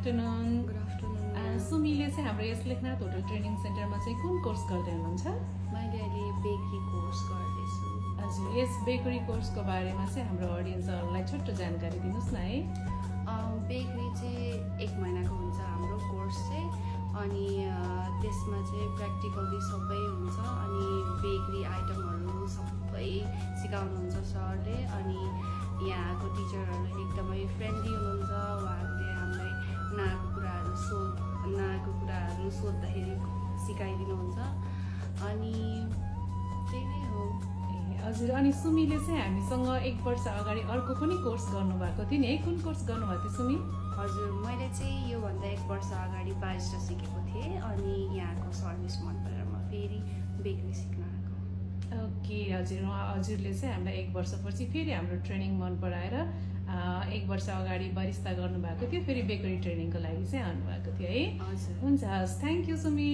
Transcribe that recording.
Afternoon. Good afternoon. सुमीले चाहिँ हाम्रो यस Lekhnath hotel training सेन्टरमा चाहिँ कुन कोर्स गर्दै हुनुहुन्छ? मैले अहिले बेकरी कोर्स गर्दैछु। हजुर, यस बेकरी कोर्सको बारेमा चाहिँ हाम्रो अडियन्सहरूलाई छोटो जानकारी दिनुहोस् न है। बेकरी चाहिँ 1 महिनाको हुन्छ हाम्रो कोर्स चाहिँ, अनि त्यसमा चाहिँ प्र्याक्टिकली सबै हुन्छ, अनि बेकरी आइटमहरू सबै सिकाउनुहुन्छ सरले। अनि यहाँको टिचरहरू एकदमै फ्रेन्डली हुनुहुन्छ। उहाँहरूले हामीलाई नआएको कुराहरू सोद्धाखेरि सिकाइदिनुहुन्छ, अनि त्यही नै हो। हजुर, अनि सुमीले चाहिँ हामीसँग 1 वर्ष अगाडि अर्को पनि कोर्स गर्नुभएको थियो नि है, कुन कोर्स गर्नुभएको थियो सुमी? हजुर, मैले चाहिँ योभन्दा 1 वर्ष अगाडि बारिस्टा सिकेको थिएँ, अनि यहाँको सर्भिस मन परेर म फेरि बेकरी सिक्न आएको। ओके, हजुरले चाहिँ हामीलाई 1 वर्षपछि फेरि हाम्रो ट्रेनिङ मन पराएर 1 वर्ष अगाडि बारिस्ता गर्नुभएको थियो, फेरि बेकरी ट्रेनिङको लागि चाहिँ आउनुभएको थियो है। हजुर, हुन्छ, हस्, थ्याङ्क यू सुमी।